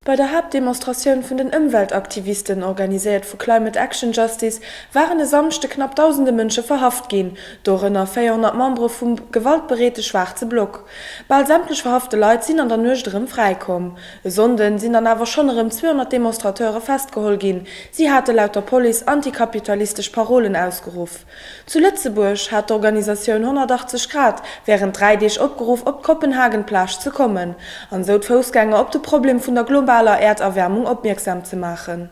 Bei der Haaptdemonstratioun vun den Ëmweltaktivisten, organiséiert vu Climate Action Justice, waren e Samschde knapp dausende Mënsche verhaft ginn, dorënner 400 Membere vum gewaltbereete Schwaarze Block. Bal sämtlech verhafte Leit sinn an der Nuecht erëm fräikomm. E Sonnden sinn dann awer schonn erëm 200 Demonstrateure festgeholl ginn. Si hate laut der Police antikapitalistesch Parolen ausgeruff. Zu Lëtzebuerg hat d'Organisatioun 180 Grad wärend 3 Deeg opgeruff, op d'Kopenhagen-Plage ze kommen an esou d'Foussgänger op de Problem vun der globaler Äerderwärmung opmierksam ze maachen.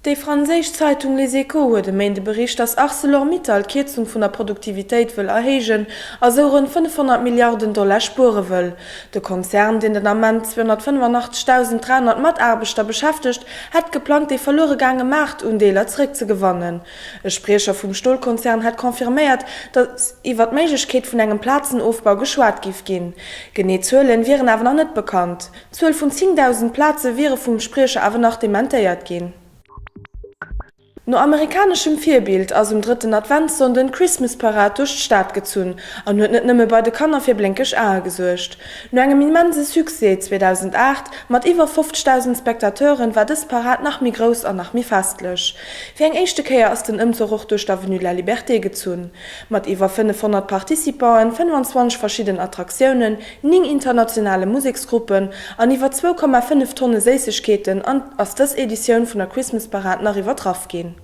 Déi franséisch Zeitung Les Echos huet e Méinde bericht, datt Arcelor-Mittal d'Kierzung vun der Produktivitéit wëll erhéijen a sou ronn 500 Milliarden Dollar spuere wëll. De Konzern, deen den Ament 285.300 Mataarbechter beschäftegt, hätt geplangt, déi verluere gaange Maartundeeler zeréckzegewannen. E Spriecher vum Stolkonzern hätt confirméiert, datt iwwer d'Méiglechkeet vun engem Plazenofbau geschwat giff ginn. Genee Zuelen wieren awer nach net bekannt. D'Zuel vun 10.000 Plaze wiere vum Spriecher awer nach dementéiert ginn. No amerikaneschem Virbild ass um drëtten Adventssonnden d'Christmas Parade duerch d'Stad gezunn an huet net nëmme bei de Kanner fir blénkeg Ae gesuergt. No engem immense Succès 2008 mat iwwer 50.000 Spectateuren war dës Parade nach méi grouss an nach méi festlech. Fir eng éischte Kéier ass den Ëmzuch och duerch d'Avenue de la Liberté gezunn. Mat iwwer 500 Participanten, 25 verschidden Attraktiounen, 9 internationale Museksgruppen an iwwer 2,5 Tonne Séissegkeeten an ass dës Editioun vun der Christmas Parade nach iwwertraff ginn.